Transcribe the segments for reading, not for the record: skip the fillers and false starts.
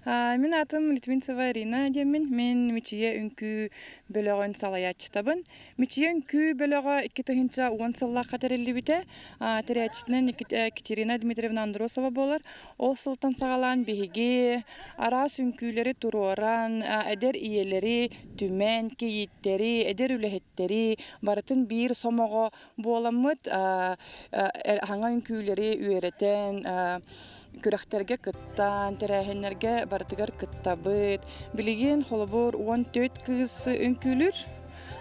Мин аатым Литвинцева Ирина диэммин. Мин Мичийэ үҥкүү бөлөҕүн салайааччытабын. Мичийэ үҥкүү бөлөҕө 2010 сыллаахха тэриллибитэ. Тэрээччитинэн Екатерина Дмитриевна Андросова буолар. Ол сылтан саҕалаан биһиги араас үҥкүүлэри туруоран, эдэр ийэлэри түмэн, кийииттэри, эдэр үлэһиттэри барытын биир сомоҕо буоламмыт хаҥа үҥкүүлэри үөрэтэн, күрэхтэргэ кыттан, тэрээһиннэргэ барытыгар кыттабыт. Билигин холобур 14 кыыс үҥкүүлүүр.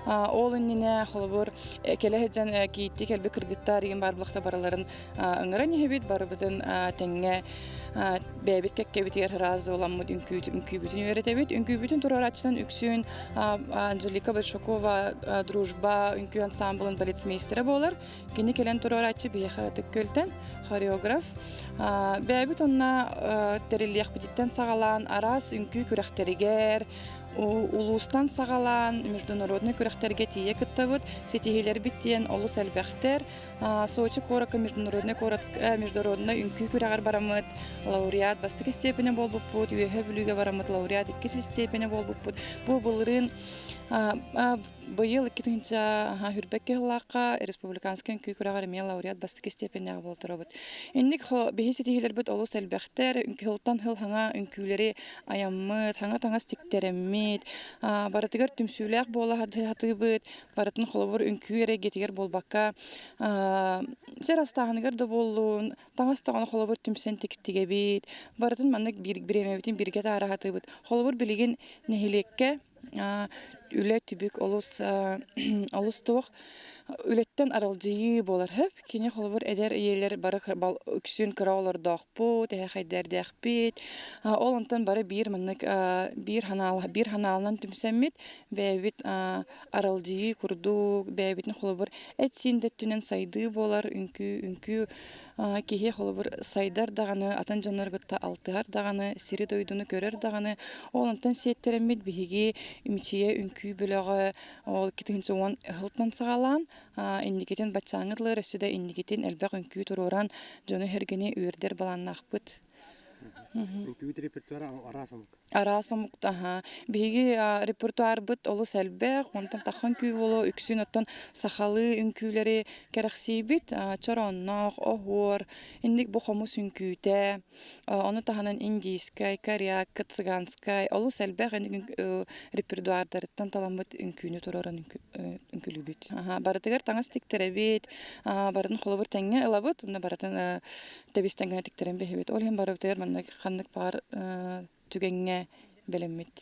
Ол иннинэ холобур кэлэ сылдьан кийиитти кэлбит кыргыттар игин баар буолахта барыларын ыҥыран иһэбит, барыбытын тэҥҥэ бэйэбит кэккэбитигэр ыраас буоламмыт үҥкүүбүтүн үөрэтэбит. Үҥкүүбүтүн туруорааччынан үксүн Анжелика Большакова «Дружба» үҥкүү ансаамбылын полицмейстера буолар. Кини кэлэн туруорааччы биһиэхэ Ытык Күөлтэн хореограф. Бэйэбит онно тэриллиэхпититтэн саҕалаан араас үҥкүү күрэхтэригэр, улуустан саҕалаан международнай күрэхтэргэ тиийэ кыттабыт. Ситиһиилэрбит диэн олус элбэхтэр. Сочи куоракка международный куорат международный үҥкүү күрэҕэр бараммыт лауреат бастакы степени буолбуппут, Үөһэ Бүлүүгэ бараммыт лауреат иккис степени буолбуппут. Бу былырыын быйыл 2 хүрбэкки сыллаахха республиканскай үҥкүү күрэҕэр эмиэ лауреат бастакы степеннээх буолтуробут. Инник биһи ситиһиилэрбит олус элбэхтэр, сылтан сыл хаҥа үҥкүүлэри айаммыт, хаҥа таҥас тиктэрэммит, барытыгар түмсүүлээх буола сатыыбыт, барытын холобур үҥкүү эрэ эйгэтигэр буолбакка сир астааһыныгар да буоллун, таҥас даҕаны холобур түмсэн тигэбит, барытын маннык бириэмэбитин бииргэ таараһатыыбыт. Холобур билигин нэһилиэккэ үлэ түбүк олус олус туох үлэттэн аралдьыйыы буолар сөп. Кини холобур эдэр ийэлэр бары үксүн кыра олордоохпут, эһэхэйдэрдээхпит. Ол онтон бары биир маннык биир ханаал биир ханаалынан түмсэммит бэйэбит аралдьыйыы курдук бэйэбитин холобур эт-сиин да өттүнэн сайдыы буолар үҥкүү үҥкүү киһи холобур сайдар даҕаны атын дьоннору кытта алтыһар даҕаны сири-дойдуну көрөр даҕаны ол онтон сиэттэрэммит биһиги Мичийэ үҥкүү бөлөҕө ол 2010 сылтан саҕалаан инникитин баччааҥҥы дылы өссө да инникитин элбэх үҥкүү туруоран дьону-сэргэни үөрдэр былааннаахпыт. Үҥкүүбүт репертуара араас омук. Араас омуктаһа. Биһиги репертуарбыт олус элбэх, онтон таххан күү буолуо үксүн оттон сахалыы үҥкүүлэри кэрэхсиибит. Чороонноох, оһуор, инник бу хомус үҥкүүтэ, ону таһынан индийскэй, коряк, цыганскай олус элбэх инник репертуардарыттан таламмыт үҥкүүнү туруоран үҥкүүлүүбүт. Барытыгар таҥас тиктэрэбит, барытын холобур тэҥҥэ ылабыт, уонна барытын тэбис-тэҥҥэ тиктэрэн биһибит. Ол иһин барыбытыгар маннык ханнык баҕар түгэҥҥэ бэлэммит.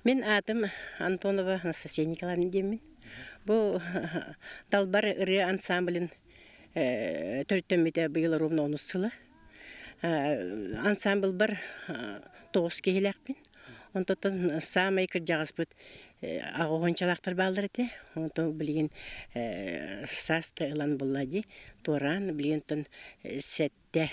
Мин аатым Антонова Анастасия Николаевна диэммин. Бу Далбар ырыа ансамблын төрүттэммитэ быйыл ровно онус сыла. Ансамблбар тоҕус киһилээхпин. Онтон саамай кырдьаҕаспыт аҕа уончалаахтар бааллар этэ. Онтон билигин саас да ылан булла дии. Туораан билигин оттон сэттэ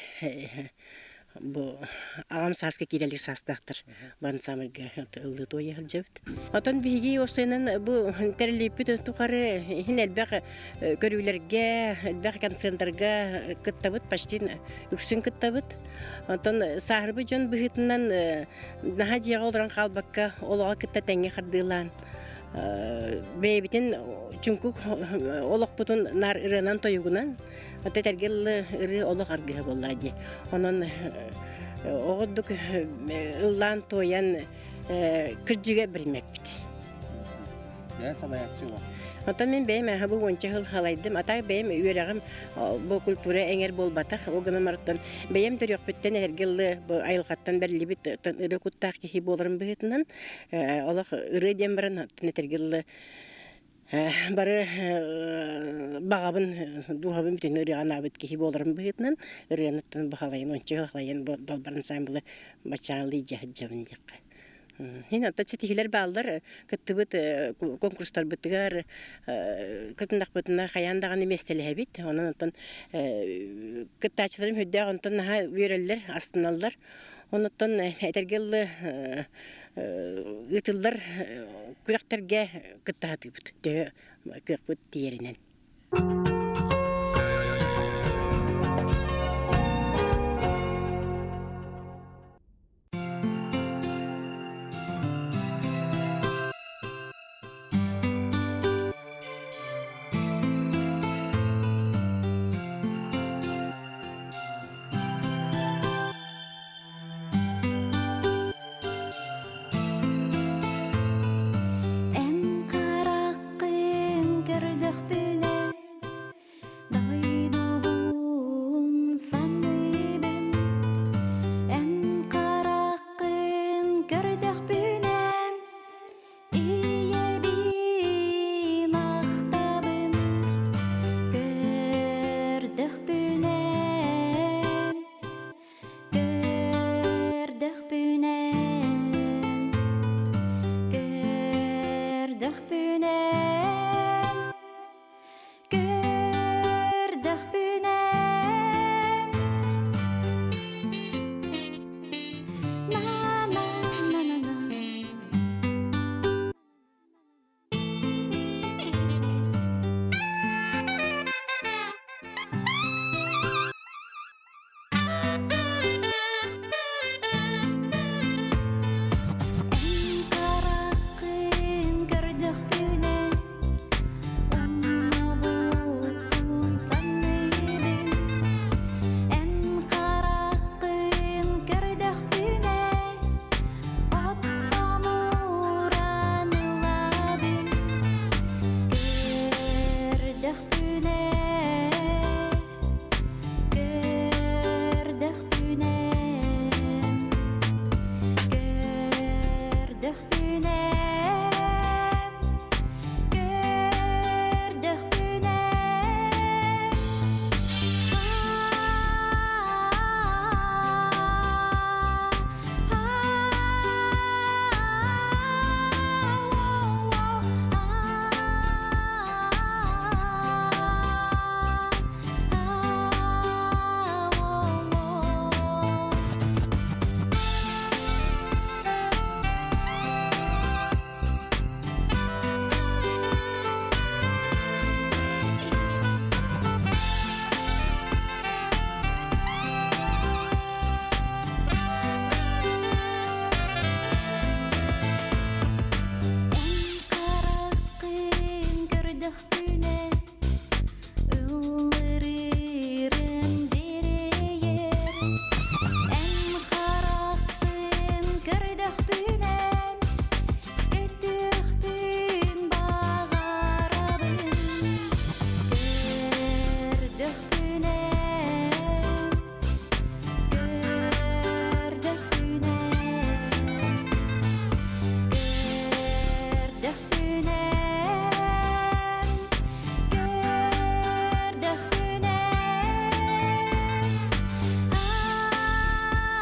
бу аҕам сааска киирэлик саастаахтар бу ансамбльга ыллыы туойа сылдьабыт. Отон биһиги уопсайынан бу тэриллииппит тухары иһин элбэх көрүүлэргэ, элбэх концерттарга кыттабыт, почти үксүн кыттабыт. Онтон сааһырбыт дьон быһыытынан наһаа дьиэҕэ олорон хаалбакка олоҕо кытта тэҥҥэ хардыылаан бэйэбитин чуҥкук олохпутун наар ырыанан тойугунан Ото этэргэ дылы ырыа олох аргыһа буолла дии. Онон оҕордук ыллаан туойан кырдьыга билимэппит. Бэйэн салайааччы буол. Оттон мин бэйэм аһа бу уонча сыл халайдым. Ата бэйэм үөрэҕим бу культура эҥэр буолбатах. Ол гынан барыттан бэйэм төрүөхпүттэн эһэргэ ыллы бу айылҕаттан бэриллибит ырыа куттаах киһи буоларым быһыытынан олох ырыа диэн баран этэргэ дылы Бары баҕабын, дууһабын бүтүн ырыаҕа анаабыт киһи буоларым быһыытынан ырыаныттан баһылайын, ончу баһылайын Далбар ансамблы бачаалыы илдьэ сылдьабын диэххэ. Иһин оттон ситиһиилэр бааллар, кыттыбыт конкурстарбытыгар кытыннахпытына хайаан даҕаны миэстэлэһэбит. Онон оттон кыттааччыларым сүрдээх онтон наһаа үөрэллэр, астыналлар. Онуттан этэргэ дылы ыытыллар күрэхтэргэ кытта сатыыбыт төһө кыахпыт тиийэринэн. Эн хараххын көрдөхпүнэ, Көрдөхпүнэ, көрдөхпүнэ На-на-на-на-на. Эн хараххын көрдөхпүнэ, умнубуппун саныыбын. Эн хараххын көрдөхпүнэ, оттомуран ылабын. Көрдөхпүнэ, Көрдөхпүнэ, көрдөхпүнэ, көрдөхпүнэ. Эн хараххын көрдөхпүнэ Ыллырырым дьиэрэйэр, эн харахпын көрдөхпүнэ, көтүөхпүн баҕарабын. Көрдөхпүнэ, көрдөхпүнэ, көрдөхпүнэ. Көрдөхпүнэ, Көрдөхпүнэ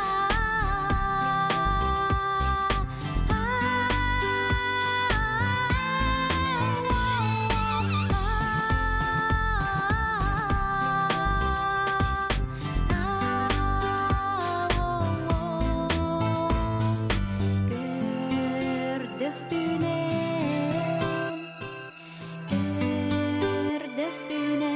Көрдөхпүнэ, көрдөхпүнэ, көрдөхпүнэ.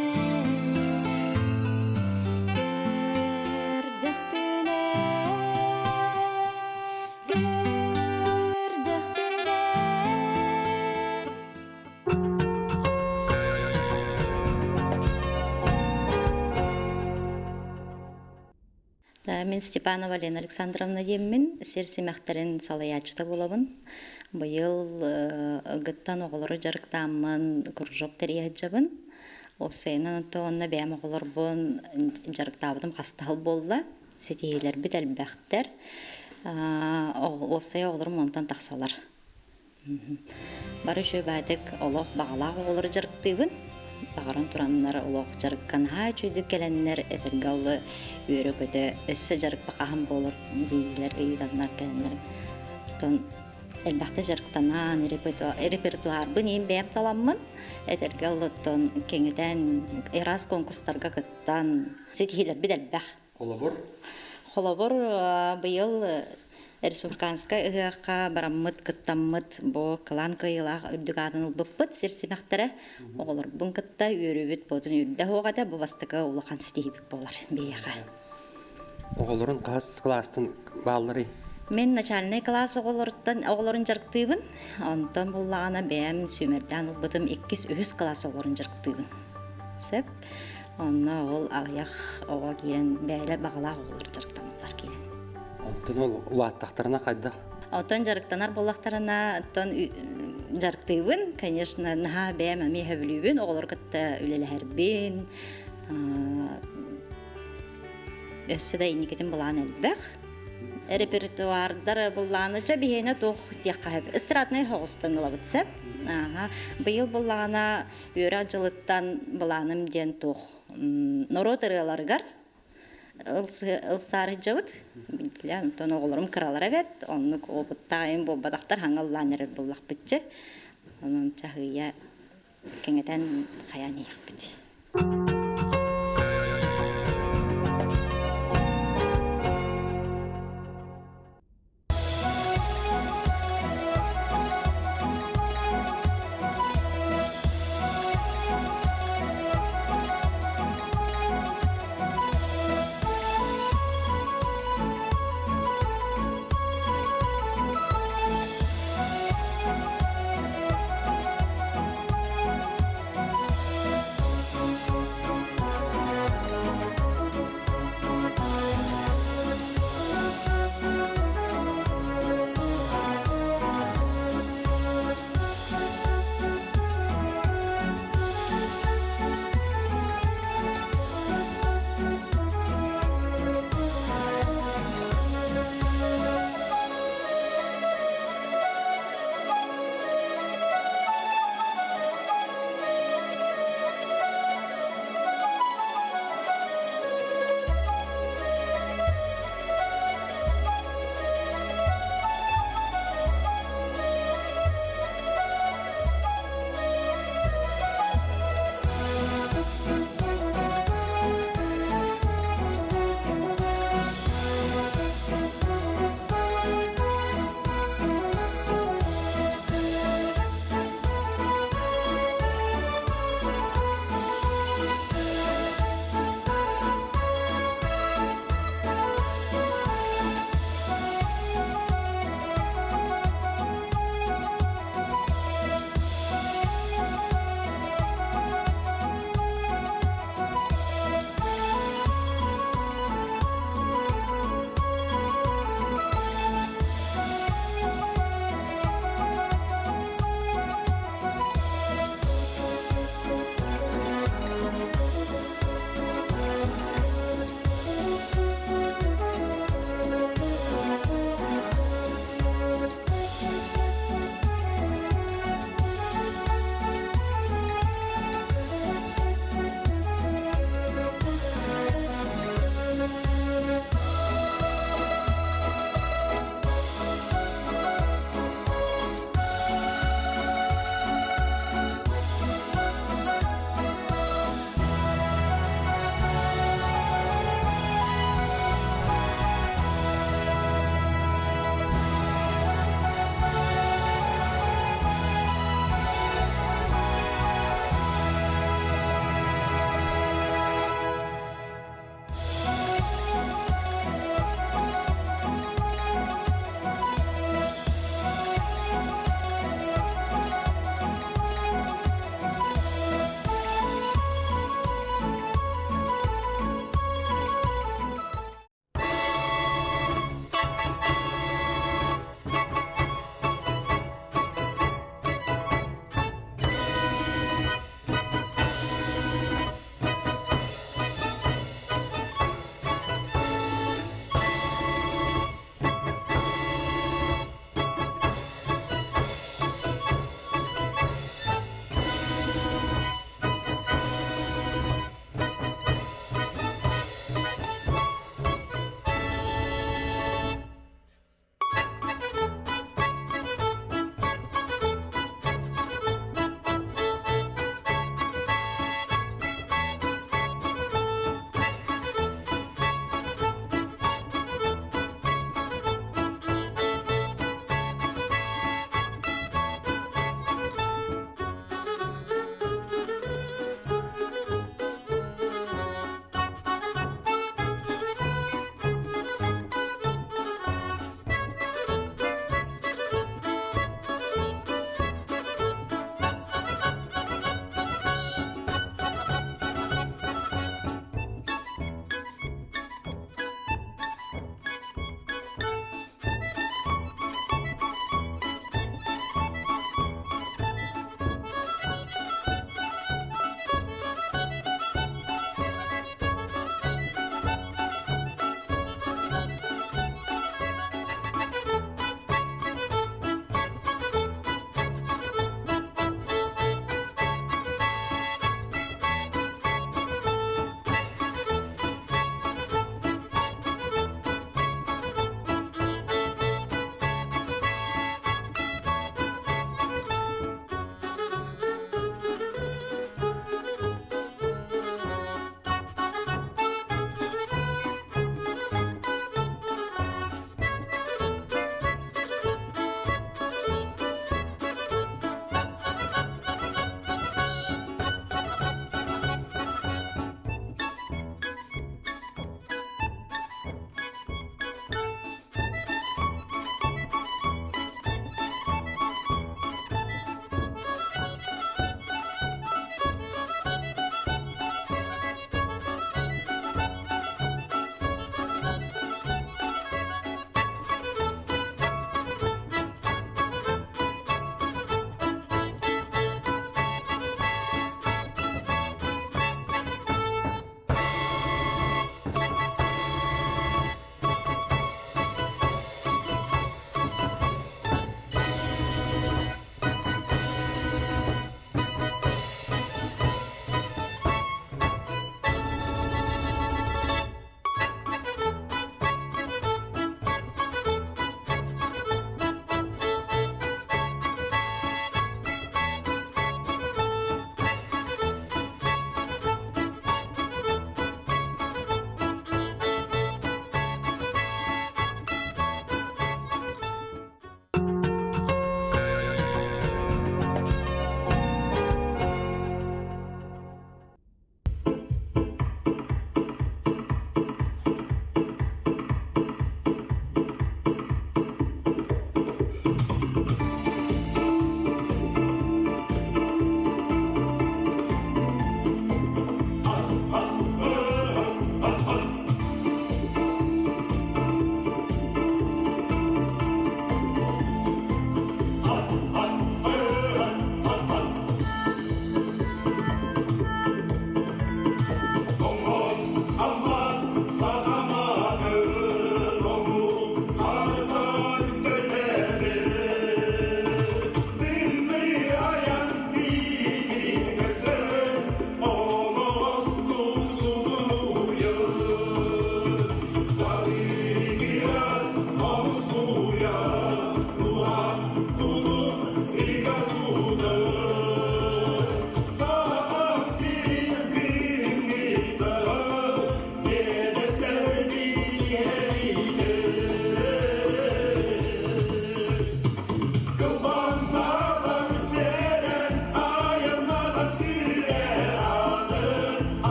Мин Степанова Лена Александровна диэммин, сир симэхтэрин салайааччыта буолабын. Быйыл ыгыттан оҕолору дьарыктааммын кружок тэрийэ сылдьабын. Уопсайынан онно бэйэм оҕолорбун дьарыктаабытым хастаһыл буолла. Ситиһиилэрбит элбэхтэр. Уопсайа оҕолорум онтон тахсалар. Бары үчүгэйдик олох баҕалаах оҕолору дьарыктыыбын. Баҕаран тураннар олох дьарыкка наһаа үчүгэйдик кэлэннэр этэргэ дылы үөрэ-көтө өссө дьарыкпа хаһан буолар дииллэр ыйытаннар кэлэннэр. Оттон элбэхтэ дьарыктанан репертуарбын иин бэйэм таламмын этэргэ дылы оттон кэҥэтэн араас конкурстарга кыттан ситиһиилэрбит элбэх. Холобур? Холобур, быйыл республиканскай ыһыахха бараммыт, кыттаммыт бу кылаан кыайыылаах үрдүк аатын ылбыппыт сир симэхтэрэ. Оҕолорбун кытта үөрүүбүт буотун үрдэ суох этэ. Бу бастакы улахан ситиһиибит буолар биһиэхэ. Оҕолорун хас кылаастан баалларый? Мин начальнай кылаас оҕолоруттан оҕолорун дьарыктыыбын. Онтон буллаҕына бэйэм сүүмэрдээн ылбытым иккис, үһүс кылаас оҕолорун дьарыктыыбын. Сөп. Онно ол аҕыйах оҕо киирэн бэйэлэр баҕалаах оҕолор дьарыктаналлар киирэн. Онтон ол улааттахтарына хайдах? Оттон дьарыктанар буоллахтарына, оттон дьарыктыыбын, конечно, наһаа бэйэм эмиэ сөбүлүүбүн, оҕолору кытта үлэлэһэрбин. Өссө да инникитин былаан элбэх. Репертуардар былааны чэ биһиэнэ туох диэххэ сөп. Эстраднай соҕустан ылабыт сөп. Быйыл буллаҕына Үөрэх дьылыттан былааным диэн туох норуот ырыаларыгар. Ылсаарыдьабыт. Билэн, онтон оҕолорум кыралара эбэт, оннук опыттаайым буолбатахтар, хаҥаллаан эрэр буоллахпытчы. Онон чаһыйа кэҥэтэн хайаан иһиэхпит.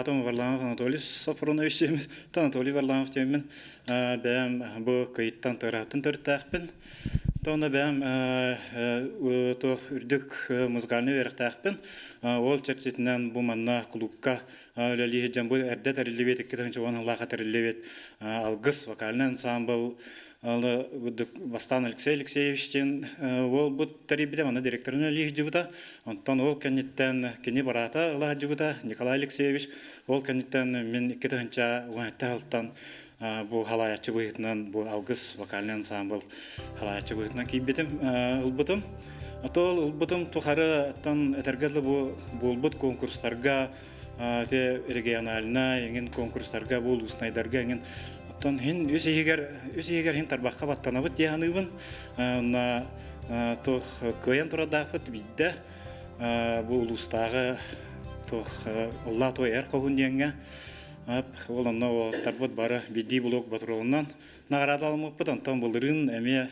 Атом Варламов Анатолий Софронович Анатолий Варламов диэммин бэйэм бу кыйыттан тыраһыттан төрүттээхпин. Тонна бэйэм туох үрдүк музыкальнай үөрэхтээхпин. Ол чэрчитинэн бу манна клубка үлэлии сылдьан бу эрдэ тэриллибит 2010 сыллаахха тэриллибит Алгыс вокальный ансамбл бастаан Алексей Алексеевич диэн уолбут тэрийбитэ, манна директорын үлэлии сылдьыбыта. Онтон ол кэнниттэн кини бараата ыла сылдьыбыта Николай Алексеевич. Ол кэнниттэн мин 2017 сылтан бу халаайаччы быһыытынан бу Алгыс вокальный ансамбл халаайаччы быһыытынан киирбитим, ылбытым. Отол ылбытым тухары оттон этэргэ дылы бу буолбут конкурстарга те региональнай эҥин конкурстарга бу улуснайдарга эҥин оттон хин үс иһигэр үс иһигэр хин тарбахха баттанабыт дии саныыбын онно туох кыайан турардаахпыт биирдэ бу улуустааҕы туох ыллаа туой эр хоһун диэҥҥэ ол онно уолаттарбыт бары биирдии блок ботуруонунан наҕараадаламмыппыт онтон былырыын эмиэ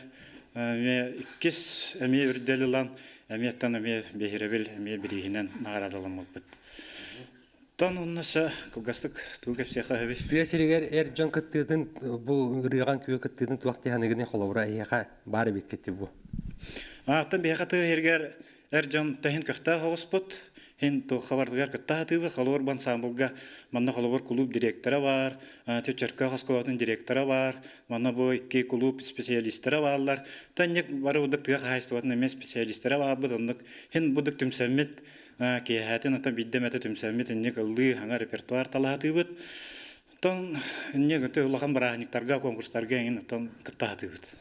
эмиэ иккис эмиэ үрдэл ылан эмиэттэн эмиэ биһирэбил эмиэ бирииһинэн наҕараадаламмыппыт. Тон онноса кылгастык тугу кэпсиэххэ сөбүй? Тыа сиригэр эр дьон кыттыытын бу ырыаҕан күө кыттыытын туох тиһаныгыный холобура эһиэхэ баар эбиккит бу. Ааттан биһиэхэ тыа сиригэр Эр дьон тэһин көхтөөх оҕуспут, иһин туохха барытыгар кытта сатыыбыт. Холобур, бу ансаамбылга манна холобур кулууп директора баар, Чөркөөх оскуолатын директора баар, манна бу икки кулууп специалистара бааллар. Танньык бары будук тыа хаһаайыстыбатын эмиэ специалистара баарбыт, оннук иһин будук түмсэммит, киэһээтин оттон биирдэ эмэтэ түмсэммит инник ыллыы хаҥа репертуар талаһатыыбыт. Оттон инник улахан бырааһынньыктарга, конкурстарга эҥин оттон кытта сатыыбыт.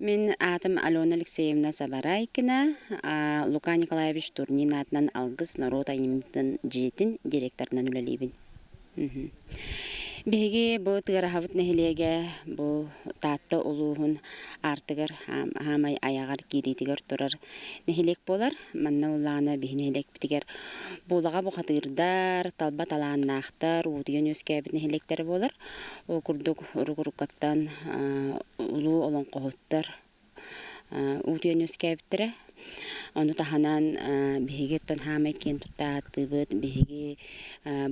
Мин аатым Алена Алексеевна Сабарайкина, Лука Николаевич Турнин аатынан Алгыс норуот айымньытын дьиэтин директорынан үлэлиибин. Биһиги бу Тыараһабыт нэһилиэгэ бу Таатта улууһун аартыгар хаамай айаҕар киириитигэр турар нэһилиэк буолар. Манна улаана биһи нэһилиэкпитигэр Буулаҕа бухатыырдар, талба талааннаахтар, уутуйан үөскээбит нэһилиэктэрэ буолар. Ол курдук урук-уруккаттан улуу олоҥхоһуттар уутуйан үөскээбиттэрэ. Ону таһынан биһиги оттон хаамай киэн тутта ааттыыбыт. Биһиги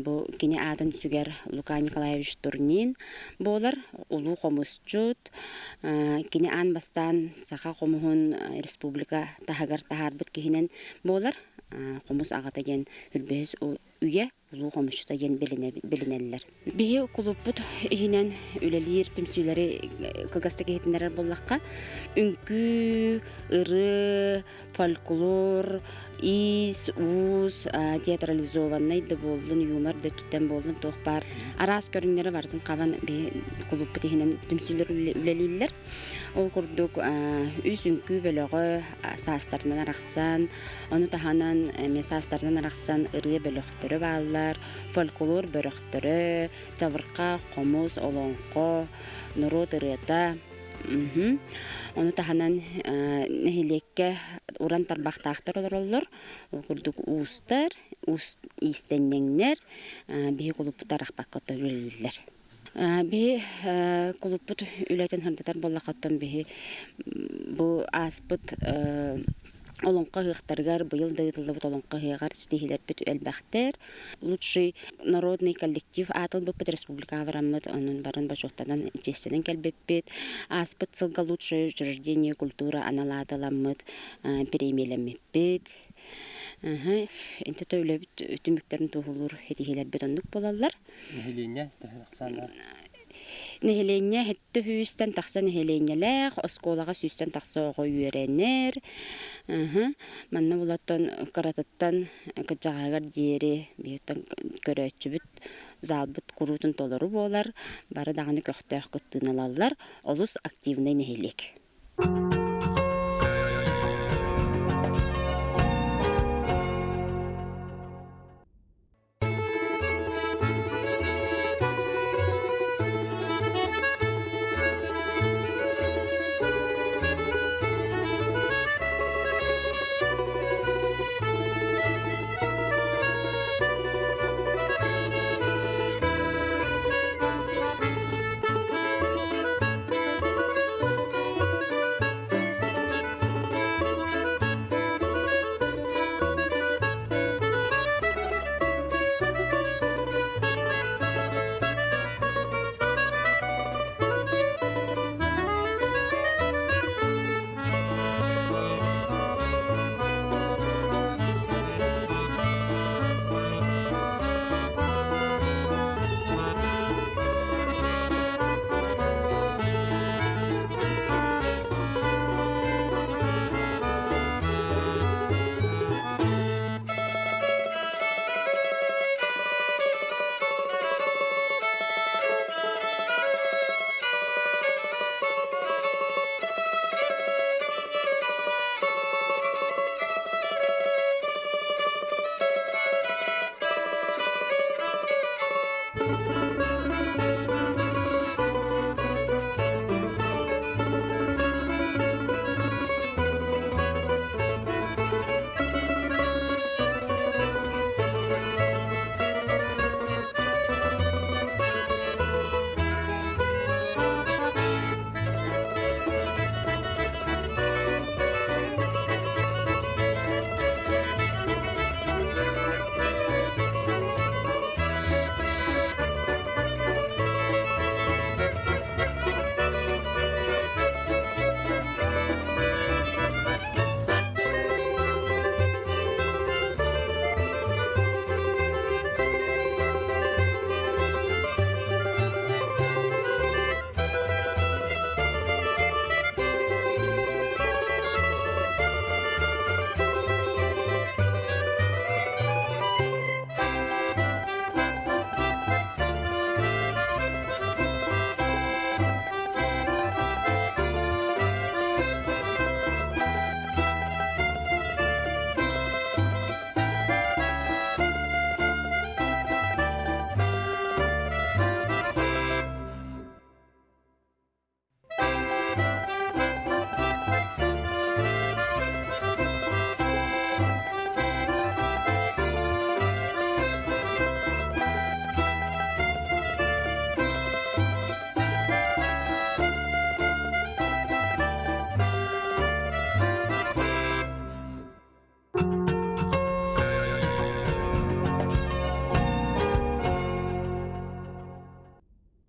бу кини аатын сүгэр Лука Николаевич Турнин буолар. Улуу хомусчут. Кини аан бастаан саха хомуһун республика таһыгар таһаарбыт киһинэн буолар. Хомус аҕата диэн үрбэһис үйэ улуу хомусчута диэн билинэллэр. Биһи кулууппут иһинэн үлэлиир түмсүүлэри кылгастык иһитиннэрэр буоллахха, үҥкүү, ырыа, фольклор, иис, уус, театрализованнай да буоллун, юмор да өттүттэн буоллун туох баар араас көрүҥнэри барытын хабан биһи кулууппут иһинэн түмсүүлэр үлэлииллэр. Ол курдук үс үҥкүү бөлөҕө саастарынан арахсан, ону таһынан эмиэ саастарынан арахсан ырыа бөлөхтөрө бааллар, фольклор бөлөхтөрө, чабырҕах, хомус, олоҥхо, норуот ырыата. Ону таһынан нэһилиэккэ уран тарбахтаахтар олороллор. Ол курдук уустар, уус иистэнньэҥнэр биһи кулуппут арахпакка үлэлииллэр. Биһи кулуппут үлэтин сырдатар буоллаххыттан биһи бу ааспыт олоҥхо ыһыахтарыгар быйыл да ыытыллыбыт олоҥхо ыһыаҕар ситиһиилэрбит элбэхтэр. Лучший народный коллектив аат ылбыппыт республикаҕа бараммыт, онон баран бочуоттанан чиэстэнэн кэлбиппит. Ааспыт сылга лучшее учреждение культура анал ааты ыламмыт премиялэммиппит. Интото үлэбит түмүктэрин туоһулуур ситиһиилэрбит оннук буолаллар. Нэһилиэнньэ төһө ахсааннаах? Нэһилиэнньэ сэттэ сүүстэн тахса нэһилиэнньэлээх, оскуолаҕа сүүстэн тахса оҕо үөрэнэр. Манна булаттан кыратыттан кырдьаҕаһыгар диэри биһиттэн көрөөччүбүт залбыт куруутун толору буолар, бары даҕаны көхтөөх кыттыыны ылаллар, олус активнай нэһилиэк.